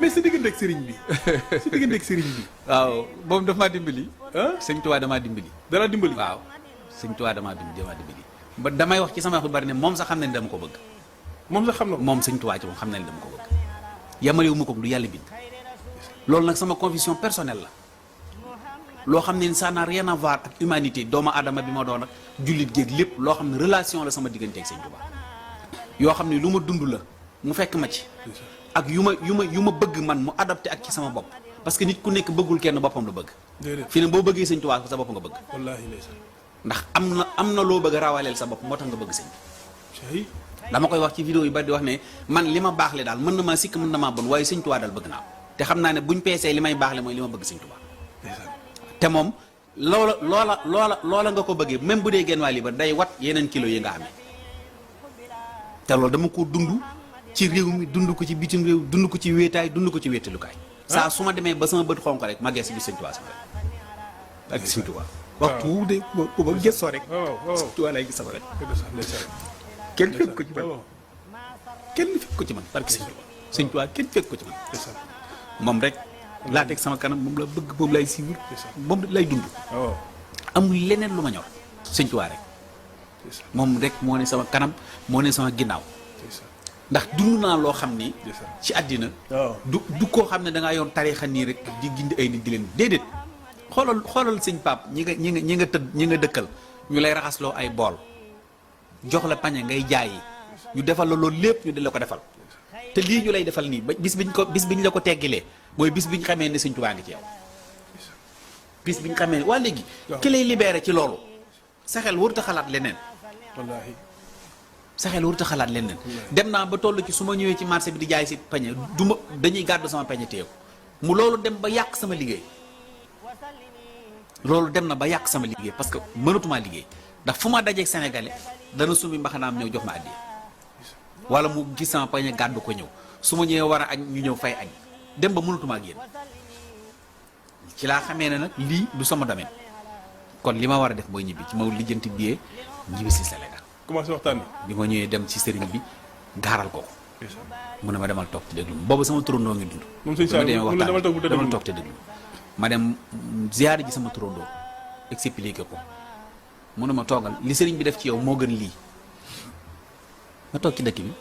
mais sa digganteeg sëriñ bi sa digganteeg sëriñ bi. waaw moom daf maa dimbali. ah sëñ Tuubaa damaa dimbali. dara dimbali. waaw sëñ Tuubaa damaa dimbali. ba damay wax ci sama wax bu bari ne moom sax xam na ni dama ko bëgg. moom sax xam na ko. moom sëñ Tuubaa ci moom xam na ni dama ko bëgg. yamalewu ma ko lu yàlla bind. loolu nag sama conviction personnelle la. loo xam ne ça n'a rien à voir ak humanité doomu aadama bi ma doon ak jullit géeg lépp loo xam ne relation la sama digganteeg sëñ Tuubaa. yoo xam ne lu ma dund la mu fekk ma ci. ak yu ma bëgg man mu adapté ak ci sama bopp. parce que nit ku nekk bëggul kenn boppam la bëgg. déedéet fii ne boo bëggee sëñ Tuubaa sa bopp nga bëgg. wallaahi ndeysaan. ndax am na loo bëgg a rawaleel sa bopp moo tax nga bëgg sëñ bi. cey dama koy wax ci vidéo yi bari di wax ne man li ma baaxle daal mën na maa sikk mën na maa bon waaye sëñ Tuubaa daal bëgg naa ko te xam naa ne buñ peesee li may baaxle mooy li ma bëgg sëñ Tuubaa. ndeysaan. te moom loola nga ko bëggee même bu dee genn waa liibar day wat yeneen kilo yi nga amee te loolu dama ko dund ci réew mi dund ko ci bitim réew dund ko ci wéetaay dund ko ci wéetalukaay saa su ma demee ba sama bët xonq rek ma gees bi sëñ Tuubaa sama rek ak sëñ Tuubaa waxtu wu de bu ma gëstoo rek waaw sëñ Tuubaa lay gis sama rek ndeysaan. kenn fekk ko ci man waaw kenn fekk ko ci man barke sëñ Tuubaa sëñ Tuubaa kenn fekk ko ci man ndeysaan. moom rek laa teg sama kanam moom la bëgg moom lay siiwul moom lay dund waaw amul leneen lu ma ñor sëñ Tuubaa rek ndeysaan. moom rek moo ne sama kanam moo ne sama ginnaaw ndeysaan. ndax dund naa loo xam ni ndeysaan. ci àddina waaw du koo xam ne da ngaa yoon tariixa nii rek di gindi ay nit di leen déedéet xoolal sëñ Pape ñi nga dëkkal ñu lay raxasloo ay bool jox la pañe ngay jaay yi ñu defal la loolu lépp ñu di la ko defal te lii ñu lay defal nii ba bis biñ la ko teggilee mooy bis biñ xamee ne sëñ Tuubaa ngi ci yow bis biñ xamee ne waa léegi ki lay libéré ci loolu sa xel warut a xalaat leneen wallaahi sa xel warut a xalaat leneen dem naa ba toll ci su ma ñëwee ci marché bi di jaay si pañe dañuy gàddu sama pañe téye ko mu loolu dem ba yàq sama liggéey loolu dem na ba yàq sama liggéey parce que mënatumaa liggéey ndax fu ma dajeeg sénégalais dana summi mbaxanaam ñëw jox ma addiya wala mu gis sama pañe gàddu ko ñëw su ma ñëwee war a añ ñu ñëw fay añ dem ba mënatumaa ak yéen ci laa xamee ne nag lii du sama domaine kon li ma war a def mooy ñibbi ci ma lijjanti billet ñibbi si Sénégal commencé waxtaan bi ma ñëwee dem ci sëriñ bi gaaral ko mu ne ma demal toog te déglu boobu sama turandoo ngi dund moom sëñ Saliou mu ne demal toog te déglu ma dem ziyaar ji sama turandoo expliqué ko mu ne ma toogal li sëriñ bi def ci yow moo gën lii ma toog ci dëkk bi